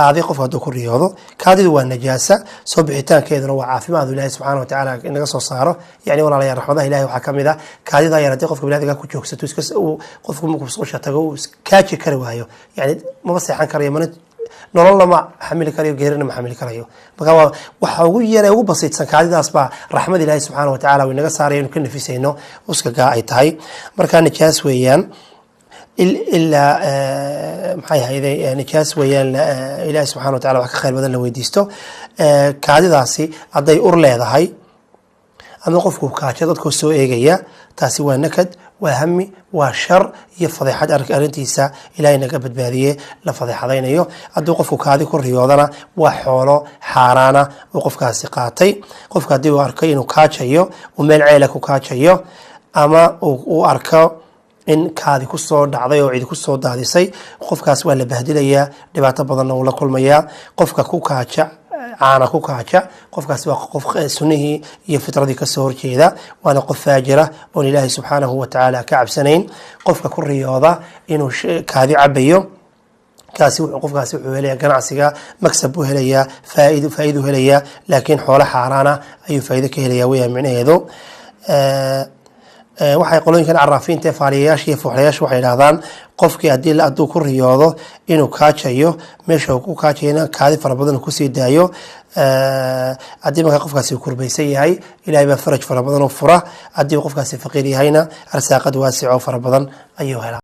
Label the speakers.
Speaker 1: Kaadi qofka hadduu ku riyoodo, kaadidu waa najaasa, soo bixitaankeeduna waa caafimaad Ilaahay subxaana wa tacaala inaga soo saaro. Yani walaalayaal, raxmadaha Ilahay waxaa ka mid ah kaadida yar haddii qofka biniadamka ku joogsato, iska qofku markuu musqusha tago uu iskaaji kari waayo, yani maba seexan karayo, mana nololna ma xamili karayo, geerina ma xamili karayo. Marka waa waxa ugu yare, ugu basiidsan, kaadidaas baa raxmad Ilaahay subxaana wa tacala uu inaga saarayo, inu ka nafisayno uskagaa ay tahay. Marka nijaas weeyaan, ilaa maxay ahayday, nijaas weeyaan. Ilaahi subxana wa tacala wax ka khayr badan la weydiisto. Kaadidaasi hadday ur leedahay ama qofku kaajo dadkoo soo eegaya, taasi waa nakad, waa hami, waa shar iyo fadeexad. Arrintiisa Ilaahay naga badbaadiye, la fadeexadaynayo. Hadduu qofku kaadi ku riyoodana, waa xoolo xaaraana uu qofkaasi qaatay. Qofka haddii uu arkay inuu kaajayo, uu meel ceela ku kaajayo, ama uu arko in kaadi kusoo dhacday oo cidi kusoo daadisay, qofkaas waa la bahdilayaa, dhibaato badanna uu la kulmayaa. Qofka ku kaaja caana ku kaaja, qofkaas waa qof sunnihii iyo fitradii kasoo horjeeda, waana qof faajira oon Ilaahay subxaanahu wa tacaala ka cabsanayn. Qofka ku riyooda inuu kaadi cabayo, kaasi qofkaasi wuxuu helayaa ganacsiga maksab buu helayaa, faa'iidu helayaa, laakiin xoolo xaaraana ayuu faa'iido ka helayaa weyaan micnaheedu. Waxay qolooyinkan caraafiinta ee faaliyayaasha iyo fooxlayaasha waxay idhahdaan, qofkii hadduu ku riyoodo inuu kaajayo, meesha uu ku kaajayana kaadi fara badan uu kusii daayo, haddii markaa qofkaasi uu kurbaysan yahay, Ilahay baa faraj fara badan oo fura. Haddii uu qofkaasi faqiir yahayna, arsaaqad waasic oo fara badan ayuu helaa.